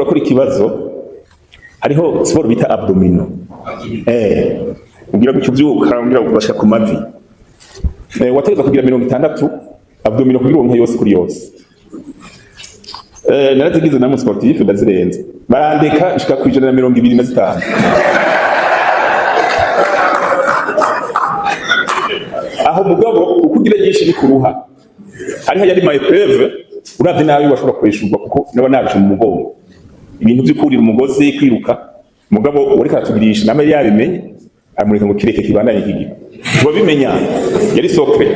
Uriko urakora ikibazo, hariho sport bita abdominaux, ugira gutyo, uvyuka ugira ubasha ku mavi, wategerezwa kugira 60 abdominaux kugira uronke yose kuri yose. Narazigize na mu sportif, ndazirenza, barandeka nshika ku 125. Aho mugabo uko ugira nyinshi ni kuruha, hariho yari ma épreuve, uravye nabi washobora kureshurwa, kuko naba nabishe mu mugongo, ibintu vyo kurira umugozi, kwiruka. Mugabo uriko aratugirisha namwe yabimenye, amureka ngo kireke kibandanye kigira ngo bimenya yari sokre,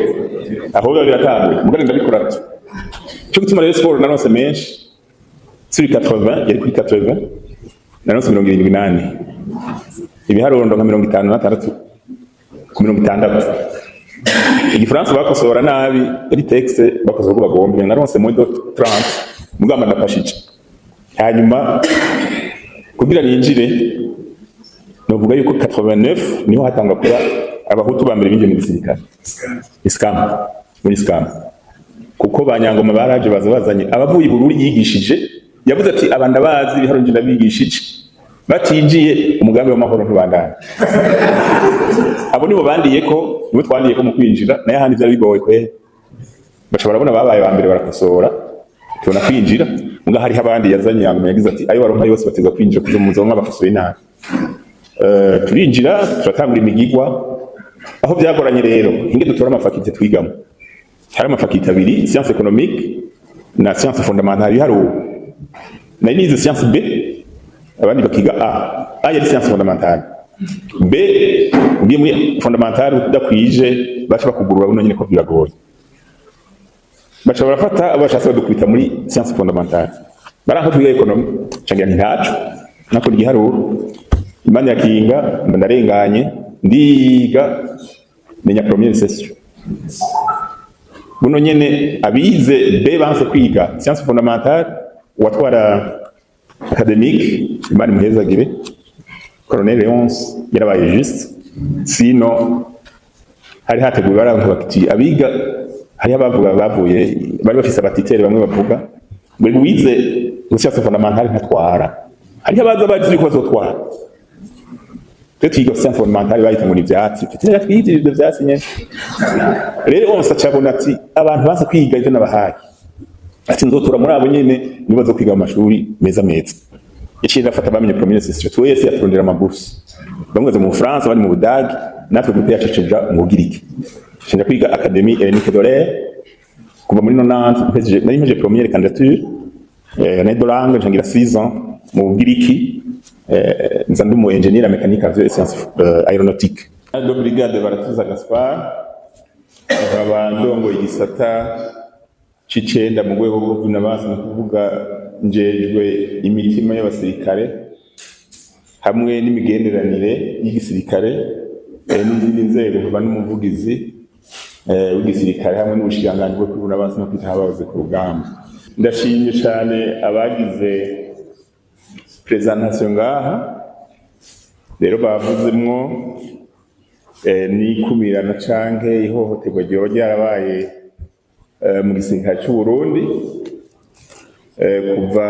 aho biba biratanguye. Mugabo ndabikora cyo gituma rero sport naronse menshi sur 80, yari kuri 80, naronse 78. Ibiharuro ndonka 56 ku 60. Igifaransa bakosora nabi, yari texte bakosora uko bagomba, naronse moins de 30, mugamba ndafashije. Hanyuma kugira ninjire, novuga yuko 89 niho hatangwa kuba abahutu ba mbere binjiye mu gisirikare, ISCAM, muri ISCAM, kuko banyangoma baraje baza bazanye abavuye i Bururi yigishije. Yavuze ati: "Aba ndabazi, ibiharuro nje ndabigishije, batinjiye umugambi w'amahoro ntibandanye." Abo nibo bandiye ko nibo twandiye ko mu kwinjira, nayo ahandi byari bigoye kwe. Baca barabona babaye ba mbere, barakosora, tubona kwinjira. Muga hariho abandi yazanye yangoma, yagize ati: "Ayo baronka yose bateza kwinjira kuza mu nzonka bakosoye nabi." Turinjira, turatangura imigigwa. Aho byagoranye rero, inge dutora ama facultés twigamo, hari ama facultés abiri, science économique na science fondamentale, ibiharuro. Nari nize science B, abandi bakiga A. A yari science fondamentale, B ugiye muri fondamentale udakwije baca bakugurura buno nyene, ko biragoye. Baca barafata abo bashatse badukubita muri science fondamentale, baranka twiga économie. Cangira nti ntaco nakora igiharuro, Imana yakinga mba ndarenganye, ndiga menya première session buno nyene. Abize B banse kwiga science fondamentale, uwatwara académique, Imana imuhezagire, Colonel Léonce, yarabaye juste. Sino hari hateguwe baranka bati abiga, hariho abavuga bavuye bari bafise abatitere, bamwe bavuga ngo wize science fondamentale ntatwara. Hariho abaza bazi yuko bazotwara. Twe twiga science fondamentale, bahita ngo ni ivyatsi, tuti twize ivyo vyatsi nyene. Rero onse acabona ati abantu baza kwiga ivyo nabahaye, ati nzotura muri abo nyene nibo bazokwiga mu mashuri meza meza. Yaciye afata bamenye première session twese, yaturondera ama bourses, bamwe baza mu Bufaransa, abandi mu Budagi. Natwe groupe yacu tuja mu Bugiriki, cenja kwiga Académie Hellénique de l'Air kuva muri 90. Mpejeje, nari mpejeje première candidature, année de langue, ncangira 6 ans mu Bugiriki, nza ndi mu ingénieur mécanique avion et sciences aéronautique. De brigade Baratuza Gaspard, nkaba ndongoye igisata c'icenda mu rwego rwo kuvuna abansi, ni ukuvuga njejwe imitima y'abasirikare hamwe n'imigenderanire y'igisirikare n'izindi nzego, nkaba n'umuvugizi w'igisirikare hamwe n'ubushikiranganji bwo kwivuna abansi no kwitaho abahoze ku rugamba. Ndashimye cane abagize présentation ngaha. Rero bavuzemwo n'ikumirana canke ihohoterwa ryoba ryarabaye mu gisirikare c'u Burundi kuva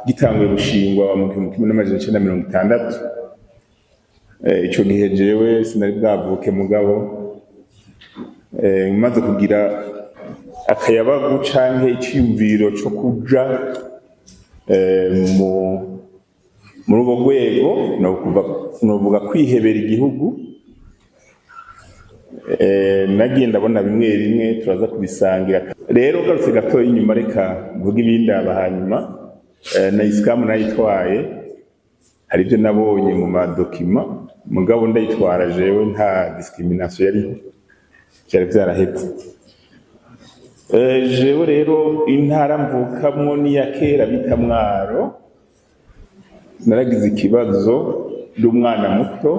gitanguye gushingwa mu 1960. Ico gihe jewe sinari bwavuke, mugabo maze kugira akayabagu canke iciyumviro co kuja mu muri urwo rwego, novuga kwihebera igihugu, nagiye ndabona bimwe bimwe, turaza kubisangira. Rero ugarutse gato inyuma, reka mvuge ibindaba hanyuma. Na ISCAM nayitwaye, hari ibyo nabonye mu ma documents, mugabo ndayitwara jewe nta discrimination yariho, vyari vyaraheze. Jewe rero intara mvukamwo n'iya kera bita Mwaro. Naragize ikibazo ndi umwana muto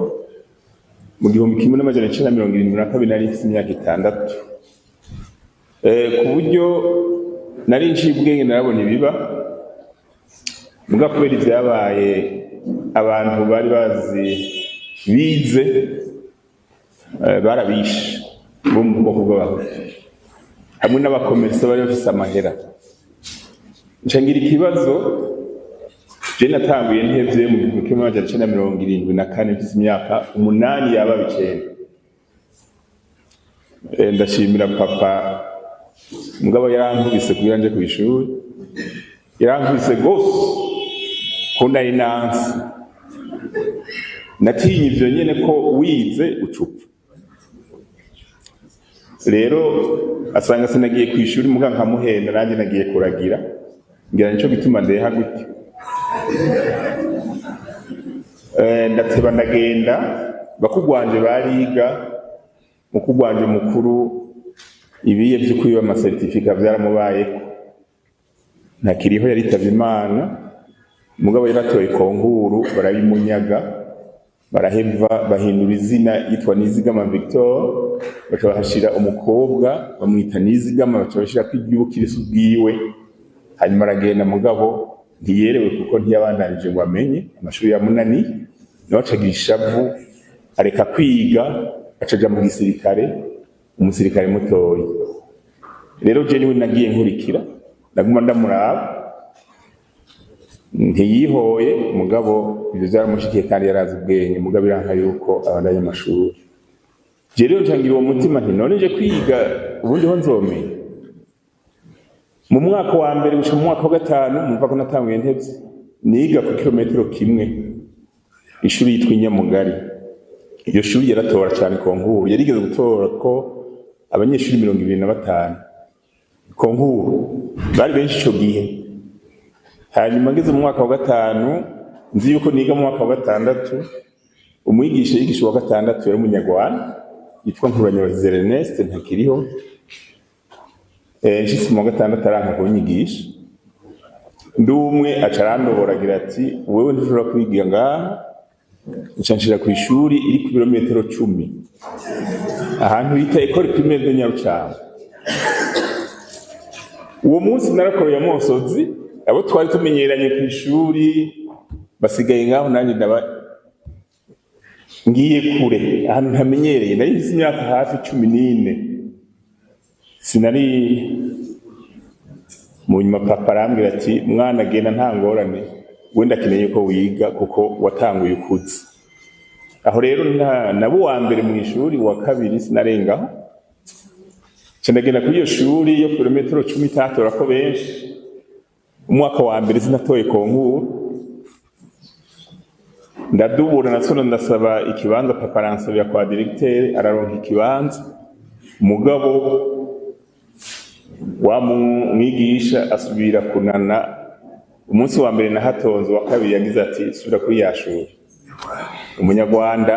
mu 1972, nari mfise imyaka 6, ku buryo nari nciye ubwenge, narabona ibiba. Muga kubera ivyabaye, abantu bari bazi bize, barabishe bo mu bwoko bw'abahutu hamwe n'abakomerisa bari bafise amahera. Nca ngira ikibazo. Je natanguye ntevye mu 1974, mfise imyaka 8 yaba 9. Ndashimira papa, mugabo yarankubise kugira nje kw'ishuri, yarankubise gose ko nari nansi natinye ivyo nyene ko wize ucupfa. Rero asanga sinagiye kw'ishuri, muga nkamuhenda nanjye nagiye kuragira, ngira nico gituma ndeha gutyo. Ndateba ndagenda, bakugwanje bariga, mukugwanje mukuru ibiye vyo kwiba amasertifika vyaramubayeko, ntakiriho, yaritavye Imana. Mugabo yaratoye concours, barabimunyaga, baraheva bahindura izina, yitwa Nizigama Victor, baca bahashira umukobwa bamwita Nizigama, baca bashirako iry'ubukirisu bwiwe. Hanyuma aragenda, mugabo ntiyerewe kuko ntiyabandanije ngo amenye amashuri ya munani, nawe acagira ishavu areka kwiga, acaja mu gisirikare, umusirikare mutoyi. Rero je niwe nagiye nkurikira, ndaguma ndamuraba, ntiyihoye. Mugabo ivyo vyaramushikiye kandi yarazi ubwenge, mugabo iranka yuko abandanya amashuri. Je rero ncangira uwo mutima nti none nje kwiga ubundi ho nzomenya. Mu mwaka wa mbere gushika mu mwaka wa gatanu, mumva ko natanguye ntevye, niga ku kilometero kimwe, ishuri yitwa Inyamugari. Iryo shuri yaratora cyane concours, yarigeze gutora ko abanyeshuri 25 concours, bari benshi ico gihe. Hanyuma ngeze mu mwaka wa gatanu, nzi yuko niga mu mwaka wa gatandatu, umwigisha yigisha uwa gatandatu yari umunyarwanda yitwa Nkuranyabahizi Ernest, ntakiriho. Nshitse mu wa gatandatu aranka kunyigisha ndi umwe, aca arandobora agira ati: "Wewe ntushobora kwiga ngaha." Nca nshira kw'ishuri iri ku birometero 10, ahantu bita École Primaire de Nyarucama. Uwo munsi narakoroye amosozi, abo twari tumenyeranye kw'ishuri basigaye ngaho, nanjye ndaba ngiye kure ahantu ntamenyereye. Nari mfise imyaka hafi 14, sinari. Mu nyuma papa arambwira ati: "Mwana, genda, nta ngorane, wenda akeneye ko wiga kuko watanguye ukuze." Aho rero nabo uwa mbere mu ishuri, uwa kabiri sinarengaho. Nca ndagenda kuri iyo shuri yo kilometero 10 itatora ko benshi. Umwaka wa mbere sinatoye concours, ndadubura, nasona ndasaba ikibanza, papa aransabira kwa directeur, araronka ikibanza. Mugabo wa mwigisha asubira kunana. Umunsi wa mbere nahatonze, uwa kabiri yagize ati: "Subira kuri ya shuri." Umunyarwanda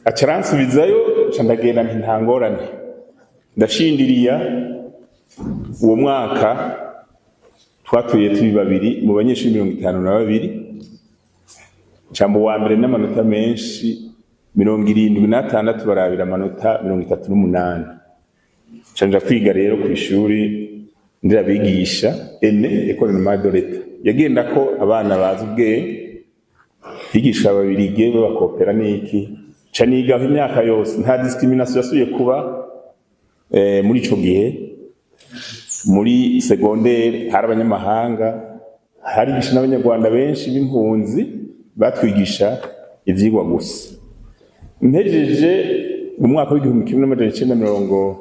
aca aransubizayo, nca ndagenda nti nta ngorane, ndashindiriya. Uwo mwaka twatuye turi babiri mu banyeshuri 52, ncamba uwa mbere n'amanota menshi, 76, barabira amanota 38. Nca nja kwiga rero kw'ishuri nderabigisha ene, École Normale de l'État, yagenda ko abana bazi ubwenge, bigisha ababirige babakopera n'iki. Nca nigaho imyaka yose, nta discrimination yasubiye kuba. Muri ico gihe muri secondaire hari abanyamahanga, harigisha n'abanyarwanda benshi b'impunzi, batwigisha ivyigwa gusa. Mpejeje mu mwaka w'1989,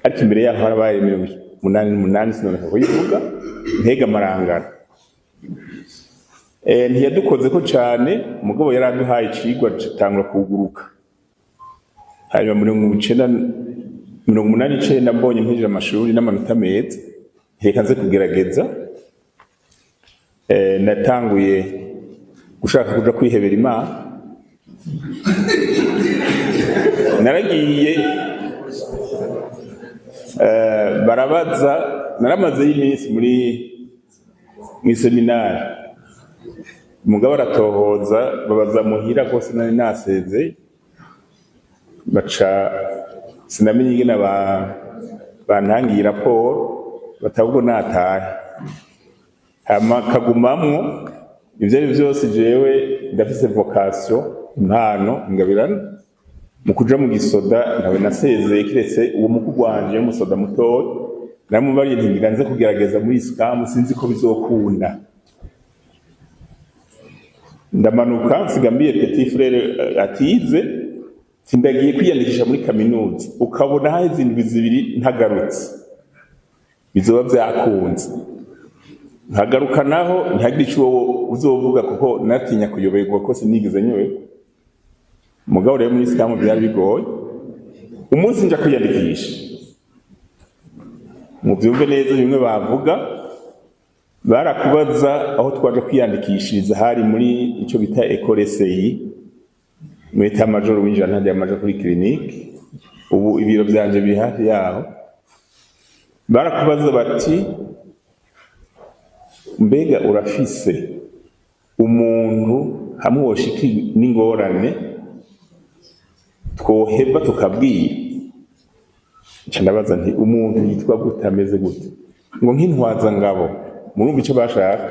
ariko imbere yaho harabaye 88, sinoneka kuyivuga, ntega amarangara. Ntiyadukozeko cane, mugabo yaraduhaye icigwa citangura kuguruka. Hanyuma 89 mbonye mpejeje amashuri n'amanota meza, reka nze kugerageza. Natanguye gushaka kuja kwihebera Imana. Naragiye, barabaza, naramazeyo iminsi muri mw'iseminari, umugabo aratohoza, babaza muhira kose nari nasezeye, baca sinamenye ingene bantangiye raporo, batabwo natahe hama kagumamwo. Ivyo ari vyose jewe ndafise vocation, impano, ingabirano mu kuja mu gisoda. Ntawe nasezeye kiretse uwo mukuru wanje w'umusoda mutoya. Namubariye nti ngira nze kugerageza muri ISCAM, sinzi ko bizokunda. Ndamanuka, nsigamiye petit frère atize, sindagiye kwiyandikisha muri kaminuza, ukabona haheze indwi 2 ntagarutse, bizoba vyakunze. Nkagaruka naho ntihagire ico wowe uzovuga, kuko natinya kuyoberwa ko sinigeze nyoberwa. Mugabo rero muri ISCAM byari bigoye. Umunsi nja kwiyandikisha, muvyumve neza, bimwe bavuga barakubaza. Aho twaje kwiyandikishiriza hari muri ico bita École SI, muri état-major. Winjira ntajya amaja kuri clinique, ubu ibiro vyanje biri hafi yaho. Barakubaza bati: "Mbega urafise umuntu hamwe woshika n'ingorane twoheba tukabwira?" Nca ndabaza nti: "Umuntu yitwa gute, ameze gute?" Ngo nk'intwazangabo. Murumva ico bashaka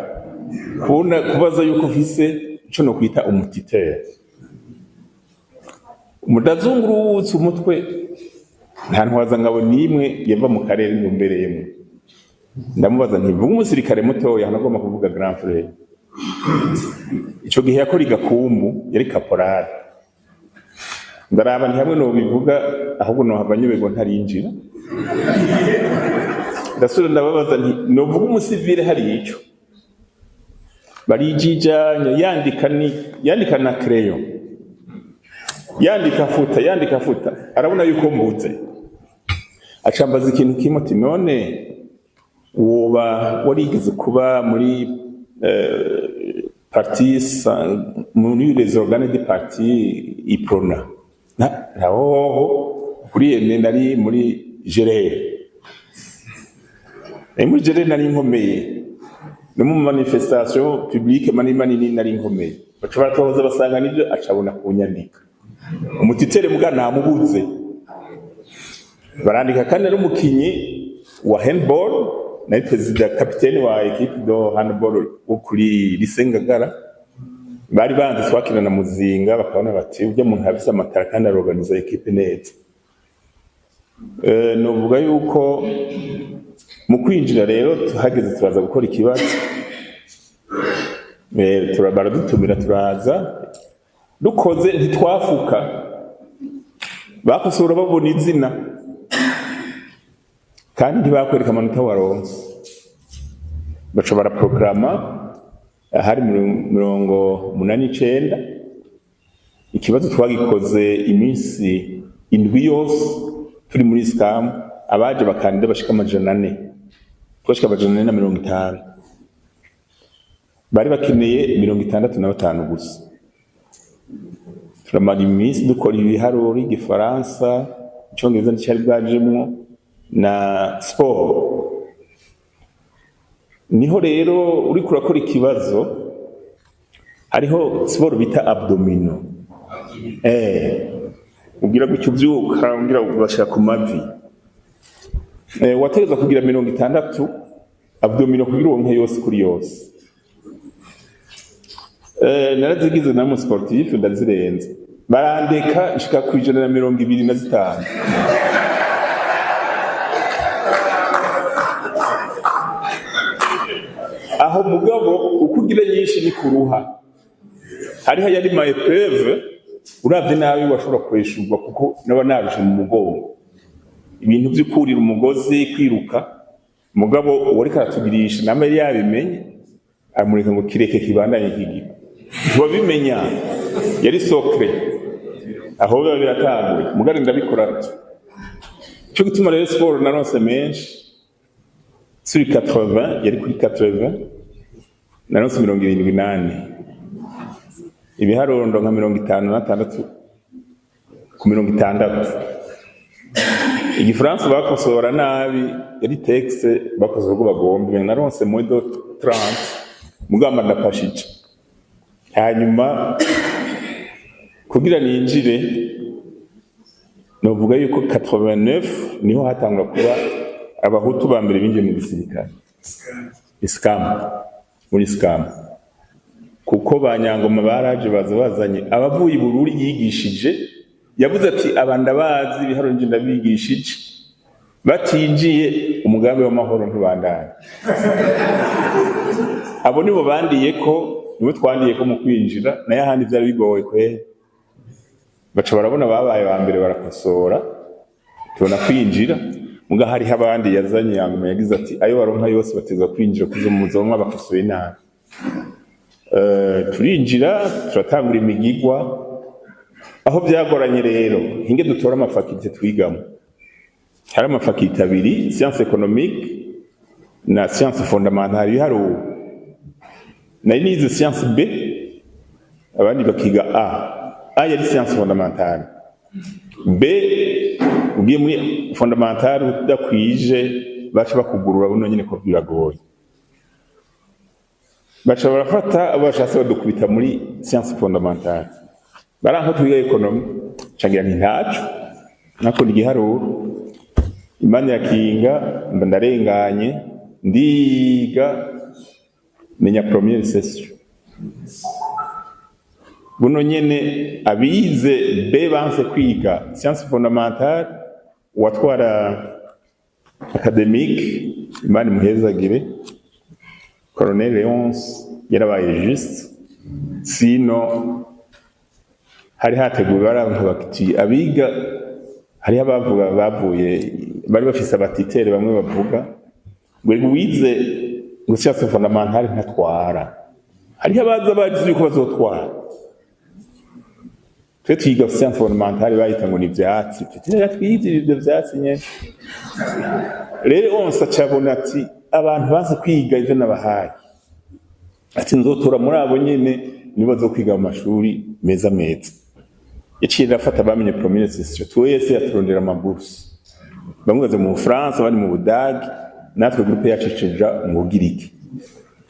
kubona, kubaza yuko ufise ico no kwita umu tuteur. Umudazungurutse umutwe, nta ntwazangabo n'imwe yava mu karere ntumbereyemo. Ndamubaza nti: "Vuga umusirikare mutoya." Hanagomba kuvuga grand frère. Ico gihe yakora igakumbu, yari caporal. Ndaraba nti hamwe nobivuga ahubwo nohava nyoberwa ntarinjira. Ndasubira ndababaza nti: "Novuga umusivile?" Hari ico barijijanya, yandika ni yandika na crayon, yandika futa, yandika futa. Arabona yuko mbuze, acambaza ikintu kimwe ati: "None woba warigeze kuba muri parti, muri les organes de parti UPRONA?" Ntahoho kuri ene nari muri GRR, nari muri GRR, nari nkomeye no mu manifestation publique manini manini, nari nkomeye. Baca baratohoza basanga nibyo, acabona kunyandika umu tuteur. Muga namubuze. Barandika kandi ari umukinyi wa handball, nari perezida, kapitene wa équipe de handball wo kuri lycée Ngagara. Bari banze twakina na Muzinga, bakabona bati: "Ujya muntu afise amatara kandi arorganiza équipe neza." Novuga yuko mu kwinjira rero, tuhageze turaza gukora ikibazo. Baradutumira turaza, dukoze ntitwafuka, bakosora babona izina kandi ntibakwereka amanota waronse. Baca baraprograma, hari 89. Ikibazo twagikoze iminsi 7 yose turi muri ISCAM. Abaje bakandida bashika 400, twashika 450, bari bakeneye 65 gusa. Turamara iminsi dukora ibiharuro, igifaransa, icongereza nticyari bwajemwo, na sport. Niho rero uriko urakora ikibazo, hariho sport bita abdominaux, ugira gutyo uvyuka, ugira ugashira ku mavi. Wategerezwa kugira 60 abdominaux kugira uronke yose kuri yose. Narazigize na mu sportif, ndazirenza, barandeka nshika ku 125. Aho mugabo uko ugira nyinshi ni kuruha. Hariho yari ma épreuve, uravye nabi washobora kweshurwa, kuko naba narushe mu mugongo, ibintu vy'ukurira umugozi, kwiruka. Mugabo uwariko aratugirisha namwe yari yabimenye, aramureka ngo kireke kibandanye kigira, ntiwabimenya yari secret. Aho biba biratanguye, mugabo ndabikora. Cyo gituma rero sport naronse menshi sur 80, yari kuri 80, naronse 74. Ibiharuro nka 56 ku 60. Igifaransa bakosora nabi, yari texte bakosora uko bagomba, naronse moins de 30, mugamba ndapashije. Hanyuma kugira ninjire, novuga yuko 89 niho hatangura kuba abahutu ba mbere binjiye mu gisirikare, ISCAM, muri ISCAM, kuko ba Nyangoma baraje, baza bazanye abavuye i Bururi yigishije. Yavuze ati: "Aba ndabazi, ibiharuro nje ndabigishije." Batinjiye, umugambi w'amahoro ntubandanya. Abo nibo bandiye ko, nibo twandiye ko mu kwinjira. Nayo ahandi vyari bigoye kweri. Baca barabona babaye ba mbere, barakosora, tubona kwinjira. Muga hariho abandi yazanye yanguma, yagize ati ayo baronka yose bateza kwinjira kuzo muzomwa bakosoye nabi. Turinjira, turatangura imigigwa. Aho byagoranye rero, hinge dutora ama facultés twigamo. Hari ama facultés abiri, science économique na science fondamentale. Ibiharuro nari nize science B, abandi bakiga A. A yari science fondamentale. B, ugiye muri fondamentale udakwije, baca bakugurura buno nyene, ko biragoye. Baca barafata abo bashatse, badukubita muri science fondamentale, baranka twiga économie. Cangira nti ntaco nakunda igiharuro. Imana irakinga, mba ndarenganye, ndiga, menya première session buno nyene. Abize B banse kwiga science fondamentale, uwatwara académique, Imana imuhezagire, Colonel Léonce, yarabaye juste. Sino hari hateguwe, baranka bati abiga, hariho abavuga bavuye, bari bafise abatitere bamwe bavuga ngo wize ngo science fondamentale ntatwara. Hariho abaza bagize yuko bazotwara. Twe twiga science fondamentale, bayita ngo ni ivyatsi. Tuti twize ivyo vyatsi nyene. Rero onse acabona ati abantu bazi kwiga ivyo nabahaye, ati nzotora muri abo nyene, nibo bazokwiga mu mashuri meza meza. Yaciye arafata bamenye première session twese, yaturondera ama bourses, bamwe baza mu Bufaransa, abandi mu Budagi. Natwe groupe yacu cija mu Bugiriki,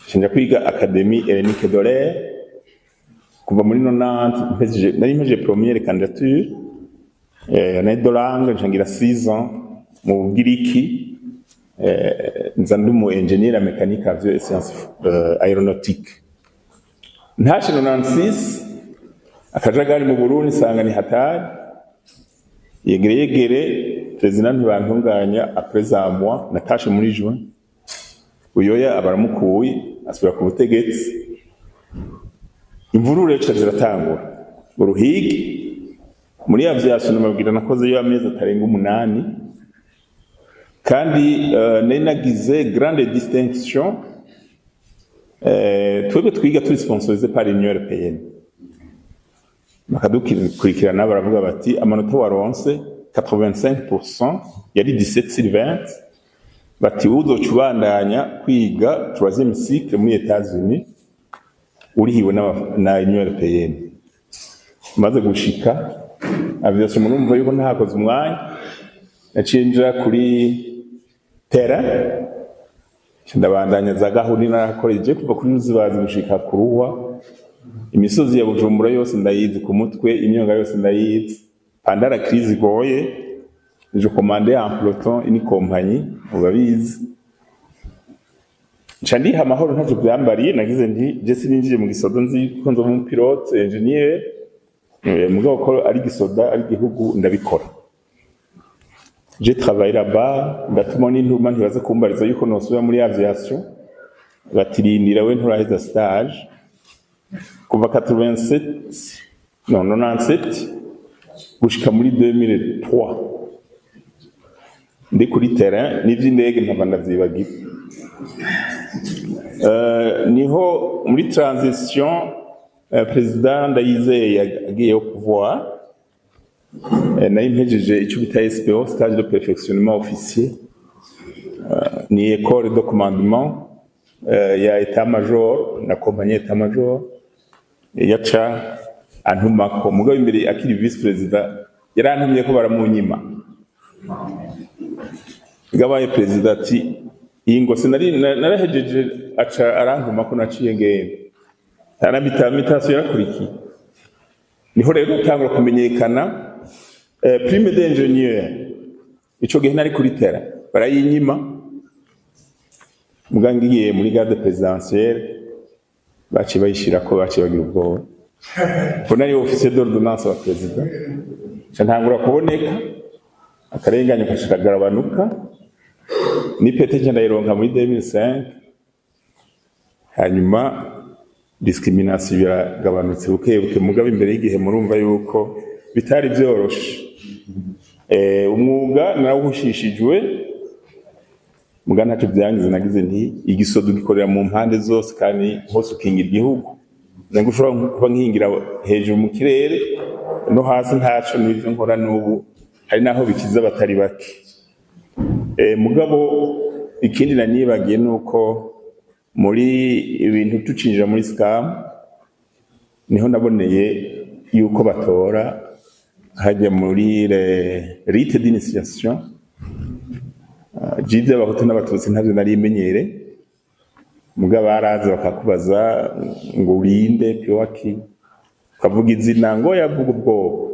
cinja kwiga Académie Hellénique de l'Air. Kuva muri 90 mpejeje, nari mpejeje première candidature, année de langue, ncangira 6 ans mu Bugiriki. Nza ndi mu ingénieur mécanique avion et sciences aéronautique. Ntashe 96, akajagari mu Burundi, nsanga ni hatari, yegere yegere. Président Ntibantunganya, après un mois, natashe muri juin, Buyoya abaramukuye, asubira ku butegetsi. Imvururu rero ziratangura uruhigi muri aviation. Namabwira nakoze yo amezi atarenga 8, kandi nari nagize grande distinction. Twebwe twiga turi sponsorisé par l'Union européenne, bakadukurikirana, baravuga bati amanota waronse 85%, yari 17 sur 20, bati uzoca ubandanya kwiga troisième cycle muri États-Unis urihiwe na Union européenne. Maze gushika aviation, murumva yuko ntakoze umwanya, naciye nja kuri terrain, ndabandanya za gahunda narakoreje kuva kuri Ruzibazi gushika ku Ruhwa. Imisozi ya Bujumbura yose ndayizi ku mutwe, imyonga yose ndayizi. Pendant la crise igoye, je commandais un peloton, une compagnie, ubabizi. Nca ndiha amahoro, ntacyo byambariye. Nagize nti je sininjiye mu gisoda nzi ko nzoba umupilote ingénieur, mugabo ko ari gisoda, ari igihugu, ndabikora. J'ai travaillé là-bas, ndatuma n'intuma ntibaze kumbariza yuko nosubira muri aviation, batirindira we nturaheza stage. Kuva 87, non, 97 gushika muri 2003 ndi kuri terrain, n'ivy'indege mpava ndavyibagira. Niho muri transition, président Ndayizeye agiye au pouvoir, nari mpejeje icyo bita SPO, stage de perfectionnement officier, ni école de commandement ya état major na compagnie état major. Yaca antumako, mugabo imbere akiri vice président yarantumye ko baramunyima. Gabaye président ati iyi ngo sinari narahejeje, aca arantuma ko naciye ngenda aramita mutation yarakurikiye. Niho rero gutangura kumenyekana. Prime d'ingénieur, ico gihe nari kuri terrain, barayinyima. Muga ngiye muri garde présidentielle, baciye bayishirako, baciye bagira ubwoba ko nari officier d'ordonnance wa président. Nca ntangura kuboneka. Akarenganyo kashikagabanuka, n'ipete nca ndayironka muri 2005. Hanyuma discrimination biragabanutse buke buke, mugabo imbere y'igihe murumva yuko bitari vyoroshe. Umwuga narawuhushishijwe, muga ntacyo byangize. Nagize nti igisodo gikorera mu mpande zose kandi hose ukingira igihugu. Ntabwo ushobora kuba nkingira hejuru mu kirere no hasi, ntaco n'ivyo nkora n'ubu hari naho bikiza abatari bake. Mugabo ikindi nanibagiye nuko muri ibintu tucinjira muri ISCAM, niho naboneye yuko batora hajya muri rite d'initiation jize abahutu n'abatutsi. Ntavyo nari menyere, mugabo baraza bakakubaza ngo urinde piwaki, ukavuga izina, ngo yavuga ubwoko,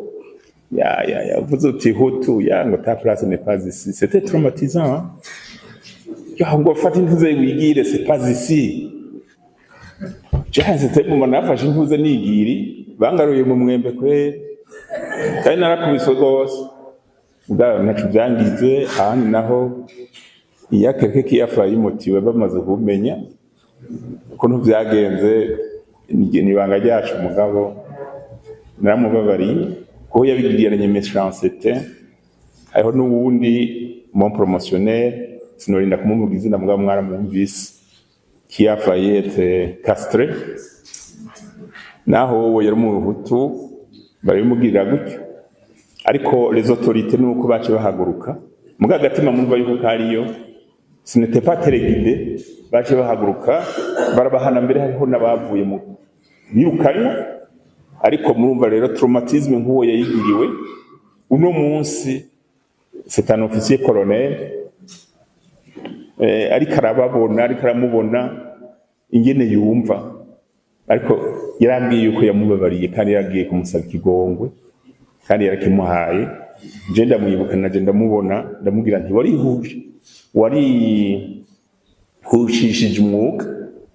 ya ya yavuze uti hutu, ya ngo ta place n'est pas ici. C'était traumatisant, hein? Ya ngo fata intuze wigire, c'est pas ici. C'était mu nafashe intuze nigiri, bangaruye mu mwembe kweri, kandi narakubiswe rwose. Mugabo ntaco vyangize. Ahandi naho iya quelqu'un qui a failli motivé, bamaze kumenya ukuntu vyagenze, ni ibanga ryacu, mugabo naramubabariye kuko yabigiranye méchanceté. Hariho n'uwundi mon promotionnaire, sinorinda kumuvuga izina, mugabo mwaramwumvise, qui a failli être castré, naho wowe yari umuhutu barabimubwirira gutyo. Ariko les autorités nuko bace bahaguruka, muga agatima mumva yuko kariyo, ce n'était pas téléguidé. Bace bahaguruka barabahana, mbere hariho n'abavuye mu birukanywa. Ariko murumva rero traumatisme nk'uwo yayigiriwe, uno munsi c'est un officier colonel, ariko arababona, ariko aramubona ingene yumva. Ariko yarambwiye yuko yamubabariye kandi yaragiye kumusaba ikigongwe kandi yarakimuhaye. Je ndamwibuka, naje ndamubona, ndamubwira nti warihuje, warihushishije umwuga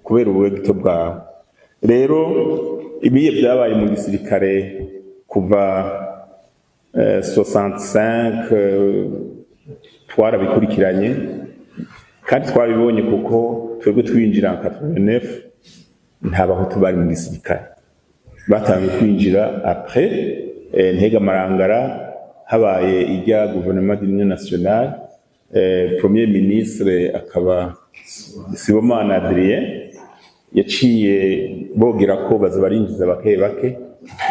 kubera ubugito bwawe. Rero ibiye byabaye mu gisirikare kuva 65, twarabikurikiranye kandi twabibonye, kuko twebwe twinjira en 89 nta bahutu bari mu gisirikare. Batangiye kwinjira après Ntega Marangara, habaye ijya gouvernement d'union nationale, premier ministre akaba Sibomana Adrien, yaciye bogera ko baza barinjiza bake bake.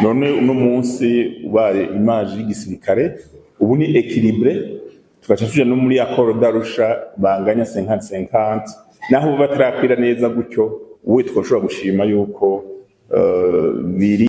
None uno munsi ubaye image y'igisirikare ubu ni équilibré, tugaca tuja no muri accord d'Arusha banganya 50-50, naho bataраkwira neza gutyo. Uwe twoshobora gushima yuko biri.